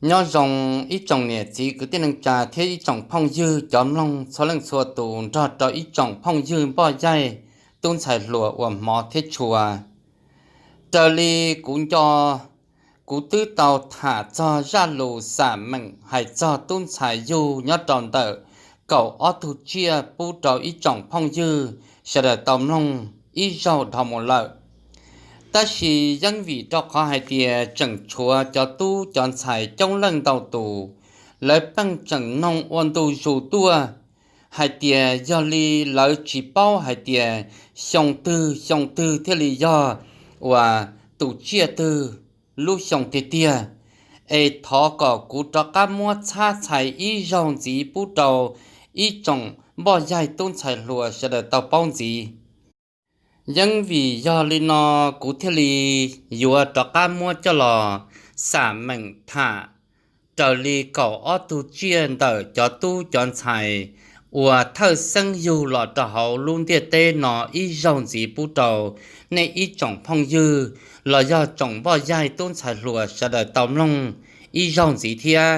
Nyob zoo ib tsoom niam txiv kwv tij neej tsa thiab ib tsoom phooj ywg cov mloog txhua leej txhua tus nrog rau ib tsoom phooj ywg npoj yaig tub ntxhais hluas uas hmov thiab tshua. Raws li kuv nco, kuv twb tau tham txog zaj lus xam meem hais txog tub ntxhais yug nyob rau ntawm kaum ob tug tsiaj pub rau ib tsoom phooj ywg sawv daws tau mloog ib zaug dhau mus lawm. Tab sis yeeb vim rau qhov hais tias tseem tshuav cov tub cov ntxhais coob leej ntau tus, lawv pheej tseem noog ua ntu zus tuaj hais tias yog li lawv tsis paub hais tias xyoo twg xyoo twg thiaj li yog uas tus tsiaj twg lub xyoo tiag tiag, es thov kom kuv rov qab muab txhab txhais ib zaug ntxiv pub rau ib tsoom npoj yaig tub ntxhais hluas sawv daws tau paub ntxiv. Yeeb vim yog li no kuv thiaj li yuav rov qab muab coj los xam meem tham raws li kaum ob tug tsiaj ntawm cov tub cov ntxhais uas thawj xeeb yug los rau hauv lub ntiaj teb no ib zaug ntxiv pub rau nej ib tsoom phooj ywg los yog tsoom npoj yaig tub ntxhais hluas sawv daws tau mloog ib zaug ntxiv thiab.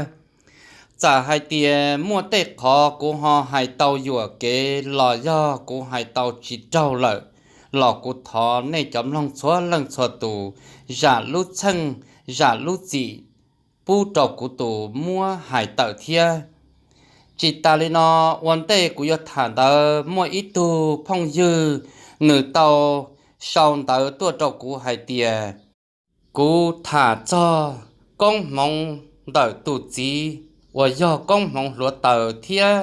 Txawm hais tias muaj tej qhov kuv ho hais tau yuam kev los yog kuv hais tau tsis raug lawm, los kuv thov nej cov mloog txhua leej txhua tus zam lub txheej zam lub txim pub rau kuv tus muab hais tawm thiab. Tsis tas li no, ua ntej kuv yuav tham ntawd muaj ib tug phooj ywg nws tau sau ntawv tuaj rau kuv hais tias kuv tham txog koob hmoov ntawm tus txiv uas yog koob hmoov hluav taws thiab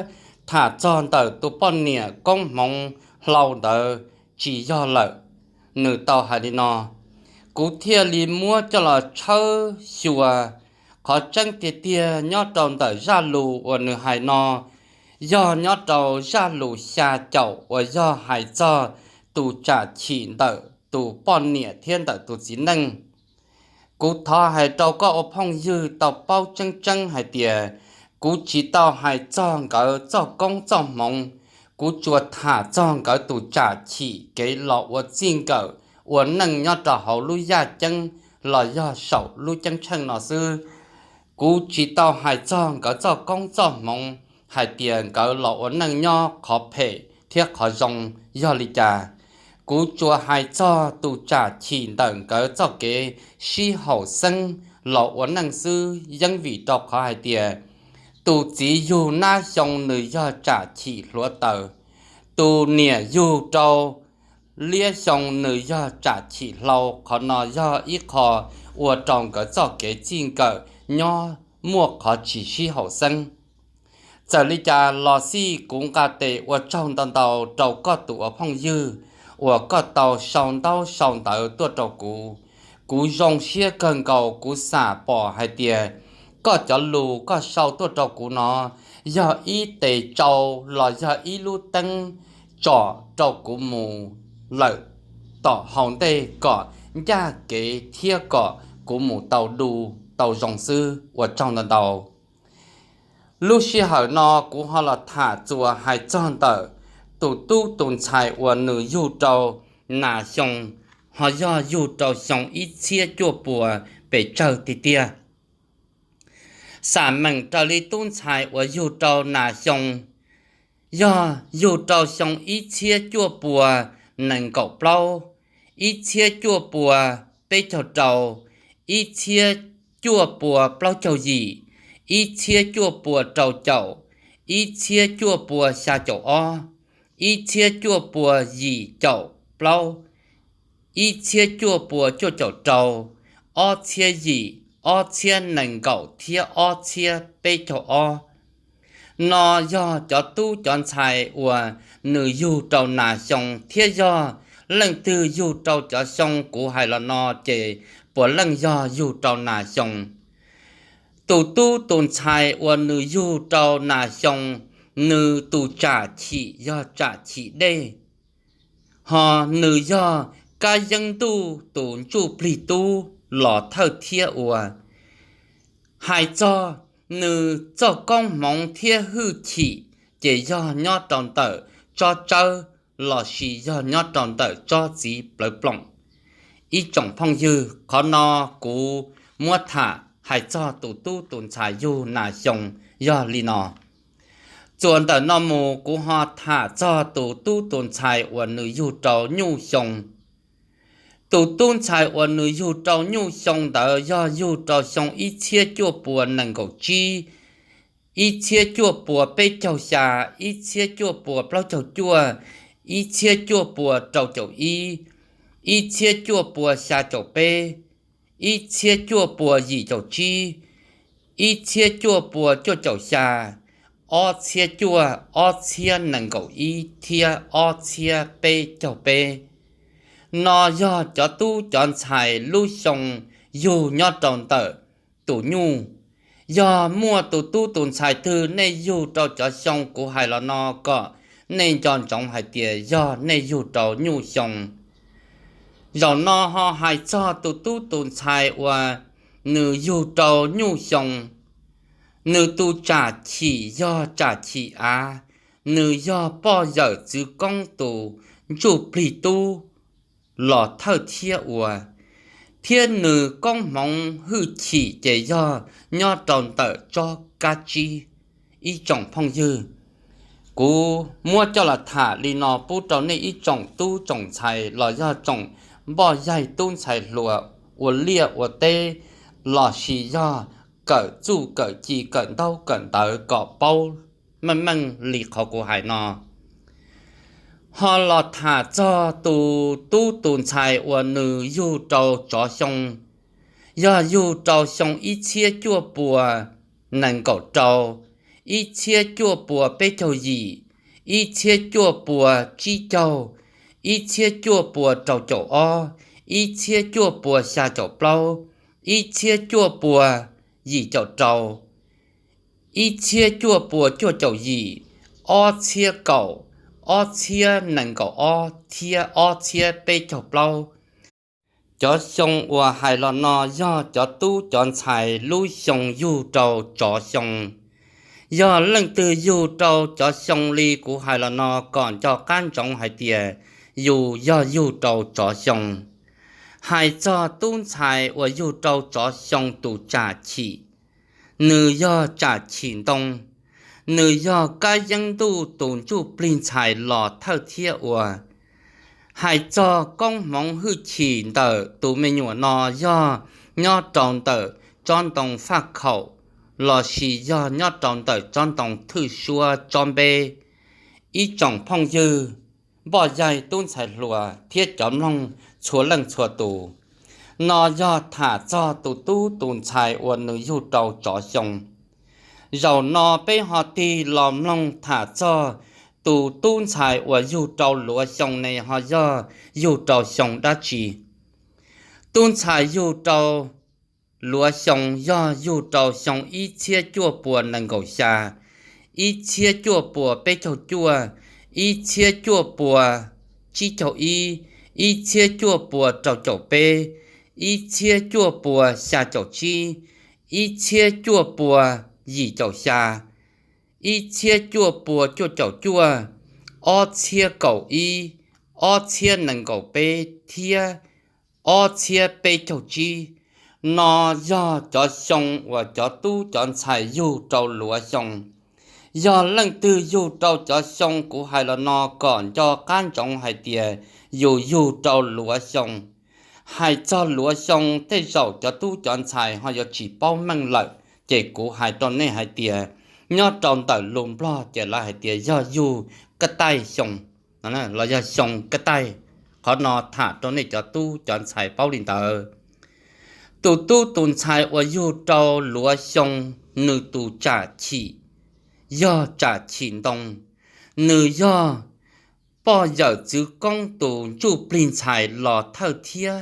tham txog ntawm tus poj niam koob hmoov hlau ntawd tsis yog lawm. Nws tau hais li no, kuv thiaj li muab coj los tshawb xyuas. Qhov tseeb tiag tiag nyob rau ntawm zaj lus uas nws hais no yog nyob rau zaj lus xya caum uas yog hais txog tus tsam chim ntawm tus poj niam thiab ntawm tus txiv neej. Kuv thov hais rau koj ua phooj ywg tau paub tseeb tseeb hais tias kuv tsis tau hais txog nkawd txoj koob txoj hmoov, kuv tsuas tham txog nkawd tus tsam chim kev los ua txij nkawm ua neej nyob rau hauv lub yaj ceeb los yog saum lub ceeb tsheej no xwb. Kuv tsis tau hais txog nkawd txoj koob txoj hmoov hais tias nkawd los ua neej nyob qhov phem thiab qhov zoo yog li cas. Kuv tsuas hais txog tus tsam chim ntawm nkawd txoj kev sib haum xeeb los ua neej xwb, yeeb vim rau qhov hais tias tus txiv yug nab xyoo nws yog tsam chim hluav taws, tus niam yug rau liab xyoo nws yog tsam chim hlau. Qhov no yog ib qho ua rau nkawd txoj kev txij nkawm nyob muaj qhov tsis sib haum xeeb. Txawm li cas los xij kuv nqa tes ua tsaug ntau ntau rau koj tus ua phooj ywg uas koj tau sau ntaub sau ntawv tuaj rau kuv. Kuv zoo siab kawg nkaus, kuv xam pom hais tias koj cov lus koj sau tuaj rau kuv no yog ib tes tsau los yog ib lub teeb tsom rau kuv mus lawm tom hau ntej kom ncaj kev thiab kom kuv mus tau du tau zoo xwb. Ua tsaug ntau ntau. Lub sij hawm no kuv ho los tham txuas hais txog ntawm tus tub tus ntxhais uas nws yug rau nas xyoo, ho yog yug rau xyoo ib txhiab cuaj pua pes tsawg tiag tiag. Xam meem raws li tub ntxhais uas yug rau nas xyoo yog yug rau xyoo ib txhiab cuaj pua nees nkaum plaub, ib txhiab cuaj pua peb caug rau, ib txhiab cuaj pua plaub caug yim, ib txhiab cuaj pua rau caum, ib txhiab cuaj pua xya caum ob, ib txhiab cuaj pua yim caum plaub, ib txhiab cuaj pua cuaj caum rau, ob txhiab yim, ob txhiab nees nkaum thiab ob txhiab peb caug ob. No yog cov tub cov ntxhais uas nws yug rau nas xyoo, thiab yog leej twg yug rau cov xyoo kuv hais los no ces puav leej yog yug rau nas xyoo. Tus tub tus ntxhais uas nws yug rau nas xyoo, nws tus tsam chim yog tsam chim dej, ho nws yog kab yeeb ntuj tus ntsuj plig tub los thawj thiab ua. Hais txog nws txoj koob hmoov thiab hwj chim ces yog nyob rau ntawm tsob tsawb lossis yog nyob rau ntawm tsob txiv plawv ploom. Ib tsoom phooj ywg, qhov no kuv muab tham hais txog tus tub tus ntxhais yug nas xyoo yog li no. Txuas ntawm no mus kuv ho tham txog tus tub tus ntxhais uas nws yug rau nyuj xyoo. Tus tub ntxhais uas nws yug rau nyuj xyoo ntawd yog yug rau xyoo ib txhiab cuaj puas nees nkaum tsib, ib txhiab cuaj puas peb caug xya, ib txhiab cuaj puas plaub caug cuaj, ib txhiab cuaj puas rau caum ib, ib txhiab cuaj puas xya caum peb, ib txhiab cuaj puas yim caum tsib, ib txhiab cuaj puas cuaj caum xya, ob txhiab cuaj, ob txhiab nees nkaum ib thiab ob txhiab peb caug peb. No yog cov tub cov ntxhais lub xyoo yug nyob rau ntawm tus nyuj. Yog muaj tus tub tus ntxhais twg nej yug rau cov xyoo kuv hais los no kom nej nco ntsoov hais tias yog nej yug rau nyuj xyoo. Zaum no ho hais txog tus tub tus ntxhais uas nws yug rau nyuj xyoo. Nws tus tsam chim yog tsam chim av, nws yog poj yawm txwv koob tus ntsuj plig tub los thawj thiab ua, thiab nws koob hmoov hwj chim ces yog nyob rau ntawm tsob kab tsib. Ib tsoom phooj ywg, kuv muab coj los tham li no pub rau nej ib tsoom tub tsoom ntxhais los yog tsoom npoj yaig tub ntxhais hluas ua liaj ua teb los sis yog kawm txuj kawm ci kawm ntaub kawm ntawv kom paub meej meej li qhov kuv hais no. Ho los tham txog tus tub tus ntxhais uas nws yug rau tsov xyoo, yog yug rau xyoo ib txhiab cuaj puas nees nkaum rau, ib txhiab cuaj puas peb caug yim, ib txhiab cuaj puas tsib caug, ib txhiab cuaj puas rau caum ob, ib txhiab cuaj puas xya caum plaub, ib txhiab cuaj puas yim caum rau, ib txhiab cuaj puas cuaj caum yim, ob txhiab kaum, ob txhiab nees nkaum ob thiab ob txhiab peb caug plaub. Cov xyoo uas hais los no yog cov tub cov ntxhais lub xyoo yug rau tsov xyoo. Yog leej twg yug rau cov xyoo li kuv hais los no kom nco qab ntsoov hais tias yus yog yug rau tsov xyoo. Hais txog tub ntxhais uas yug rau tsov xyoo tus tsam chim, nws yog tsam chim ntoo, nws yog kab yeeb ntuj tus ntsuj plig ntxhais los thawj thiab ua. Hais txog koob hmoov hwj chim ntawm tus me nyuam no yog nyob rau ntawm tsob ntoo faj khaum los sis yog nyob rau ntawm tsob ntoo thwj suab tsob npeb. Ib tsoom phooj ywg, npoj yaig tub ntxhais hluas thiab cov mloog txhua leej txhua tus, no yog tham txog tus tub tus ntxhais uas nws yug rau tsov xyoo. Zaum no peb ho tig los mloog tham txog tus tub ntxhais uas yug rau luav xyoo ne ho yog yug rau xyoo dab tsi. Tub ntxhais yug rau luav xyoo yog yug rau xyoo ib txhiab cuaj puas nees nkaum xya, ib txhiab cuaj puas peb caug cuaj, ib txhiab cuaj puas tsib caug ib, ib txhiab cuaj puas rau caum peb, ib txhiab cuaj puas xya caum tsib, ib txhiab cuaj puas yim caum xya, ib txhiab cuaj puas cuaj caum cuaj, ob txhiab kaum ib, ob txhiab nees nkaum peb thiab ob txhiab peb caug tsib. No yog cov xyoo uas cov tub cov ntxhais yug rau luav xyoo. Yog leej twg yug rau cov xyoo kuv hais los no kom nco qab ntsoov hais tias yus yug rau luav xyoo. Hais txog luav xyoo tej zaum cov tub cov ntxhais ho yuav tsis paub meej lawm, ces kuv hais rau nej hais tias nyob rau ntawm lus Nplog ces lawv hais tias yog yug kab taij xyoo, los yog xyoo kab taij. Qhov no tham rau nej cov tub cov ntxhais paub li ntawd. Tus tub tus ntxhais uas yug rau luav xyoo, nws tus tsam chim yog tsam chim ntoo, nws yog poj yawm txwv koob tus ntsuj plig ntxhais los thawj thiab.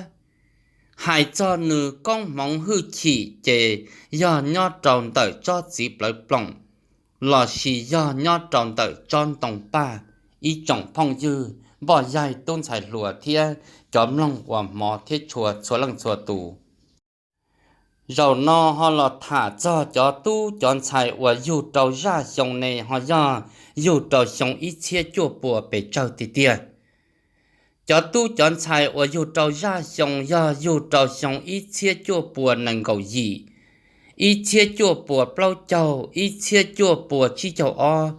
Hais txog nws koob hmoov hwj chim ces yog nyob rau ntawm tsob txiv plawv ploom los sis yog nyob rau ntawm tsob ntoo paj. Ib tsoom phooj ywg, npoj yaig tub ntxhais hluas thiab cov mloog uas hmov thiab tshua txhua leej txhua tus, zaum no ho los tham txog cov tub cov ntxhais uas yug rau zaj xyoo ne ho yog yug rau xyoo ib txhiab cuaj puas pes tsawg tiag tiag. Cov tub cov ntxhais uas yug rau zaj xyoo yog yug rau xyoo ib txhiab cuaj puas nees nkaum yim, ib txhiab cuaj puas plaub caug, ib txhiab cuaj puas tsib caug ob,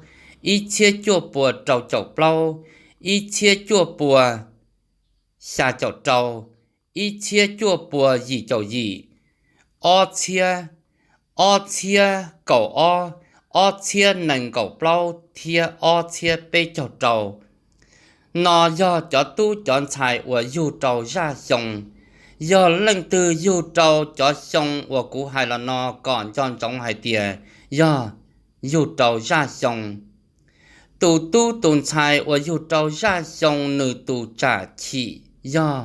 ib txhiab cuaj puas rau caum plaub, ib txhiab cuaj puas xya caum rau, ib txhiab cuaj puas yim caum yim, ob txhiab, ob txhiab kaum ob, ob txhiab nees nkaum plaub thiab ob txhiab peb caug rau. No yog cov tub cov ntxhais uas yug rau zaj xyoo. Yog leej twg yug rau cov xyoo uas kuv hais los no kom nco ntsoov hais tias yog yug rau zaj xyoo. Tus tub tus ntxhais uas yug rau zaj xyoo nws tus tsam chim yog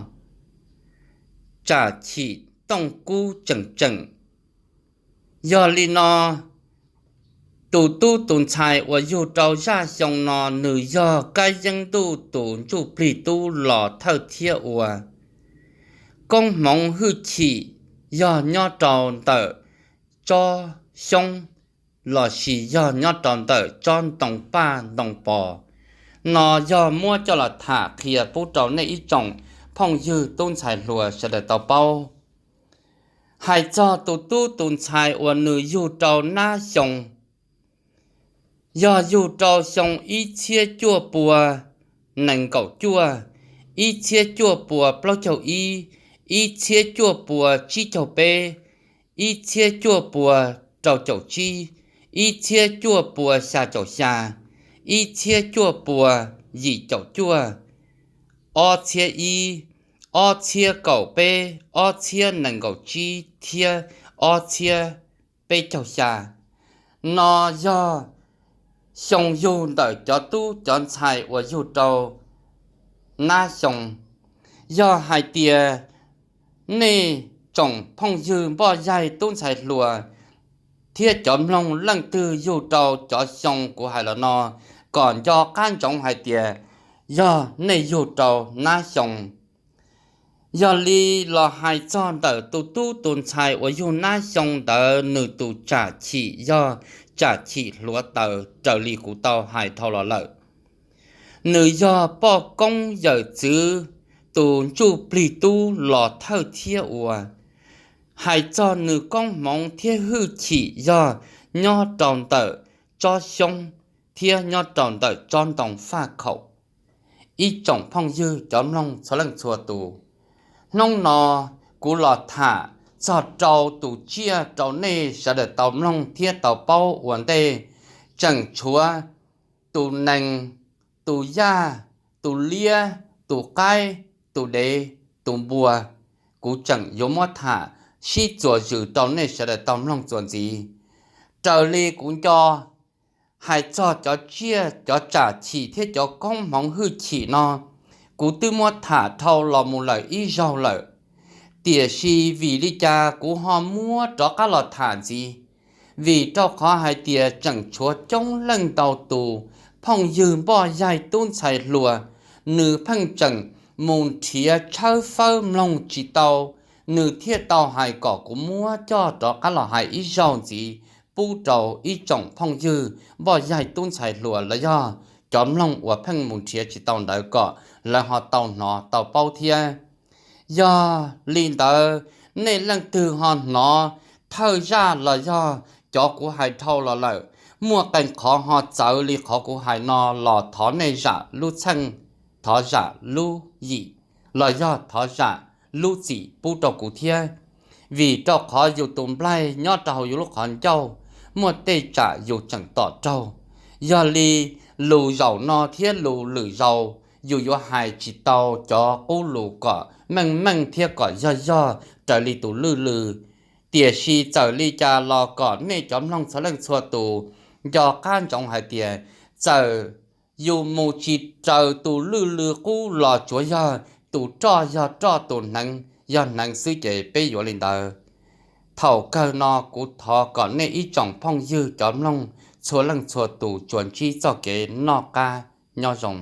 tsam chim tooj kub tseem tseem. Yog li no, tus tub tus ntxhais uas yug rau zaj xyoo no nws yog Kab Yeeb Ntuj tus ntsuj plig tub los thawj thiab ua. Koob hmoov hwj chim yog nyob rau ntawm tsob xyoob lossis yog nyob rau ntawm tsob ntoo paj ntoo pos. No yog muab coj los tham qhia pub rau nej ib tsoom phooj ywg tub ntxhais hluas sawv daws tau paub. Hais txog tus tub tus ntxhais uas nws yug rau nab xyoo, yog yug rau xyoo ib txhiab cuaj pua nees nkaum cuaj, ib txhiab cuaj pua plaub caug ib, ib txhiab cuaj pua tsib caug peb, ib txhiab cuaj pua rau caum tsib, ib txhiab cuaj pua xya caum xya, ib txhiab cuaj pua yim caum cuaj, ob txhiab ib, ob txhiab kaum peb, ob txhiab nees nkaum tsib thiab ob txhiab peb caug xya. No yog xyoo yug ntawm cov tub cov ntxhais uas yug rau nab xyoo. Yog hais tias nej tsoom phooj ywg npoj yaig tub ntxhais hluas thiab cov mloog leej twg yug rau cov xyoo kuv hais los no, kom nco qab ntsoov hais tias yog nej yug rau nab xyoo. Yog li los hais txog ntawm tus tub tus ntxhais uas yug nab xyoo ntawd nws tus tsam chim yog tsam chim hluav taws raws li kuv tau hais dhau los lawm. Nws yog poj koob yawm txwv tus ntsuj plig tub los thawj thiab ua. Hais txog nws koob hmoov thiab hwj chim yog nyob rau ntawm tsob xyoob thiab nyob rau ntawm tsob ntoo faj khaum. Ib tsoom phooj ywg cov mloog txhua leej txhua tus, hnub no kuv los tham txog rau tus tsiaj rau nej sawv daws tau mloog thiab tau paub ua ntej, tseem tshuav tus nees, tus yaj, tus liab, tus qaib, tus dev, tus npua. Kuv tseem yuav muab tham sib txuas zws rau nej sawv daws tau mloog txuas ntxiv. Raws li kuv nco, hais txog cov tsiaj cov tsam chim thiab cov koob hmoov hwj chim no, kuv twb muab tham dhau los mus lawm ib zaug lawm, tiam sis vim li cas kuv ho muab rov qab los tham ntxiv? Vim rau qhov hais tias tseem tshuav coob leej ntau tus phooj ywg npoj yaig tub ntxhais hluas, nws pheej tseem mus nrhiav tshawb fawb mloog tsis tau, nws thiaj tau hais kom kuv muab coj rov qab los hais ib zaug ntxiv pub rau ib tsoom phooj ywg npoj yaig tub ntxhais hluas los yog cov mloog uas pheej mus nrhiav tsis tau ntawd kom lawv ho tau hnov tau paub thiab. Yog li ntawd, nej leej twg ho hnov thawj zaj los yog cov kuv hais dhau los lawm, muaj qee qhov ho txawv li qhov kuv hais no los thov nej zam lub txheej, thov zam lub yim, los yog thov zam lub txim pub rau kuv thiab. Vim rau qhov yus tus nplaig nyob rau hauv yus lub qhov ncauj, muaj tej tsam yus tseem tom raug. Yog li, lus zaum no thiab lus lwm zaus yus yuav hais tsis tau cov qub lus kom meej meej thiab kom yog yog raws li tus lwj lw. Tiam sis txawm li cas los kom nej cov mloog txhua leej txhua tus nco qab ntsoov hais tias, txawm yus mus tsis raws tus lwj lw qub los tsuav yog tus roj yog roj, tus hneev yog hneev xwb ces peb yuav li ntawd. Thaum kawg no kuv thov kom nej ib tsoom phooj ywg cov mloog txhua leej txhua tus tsuas ntsib txoj kev noj qab nyob zoo.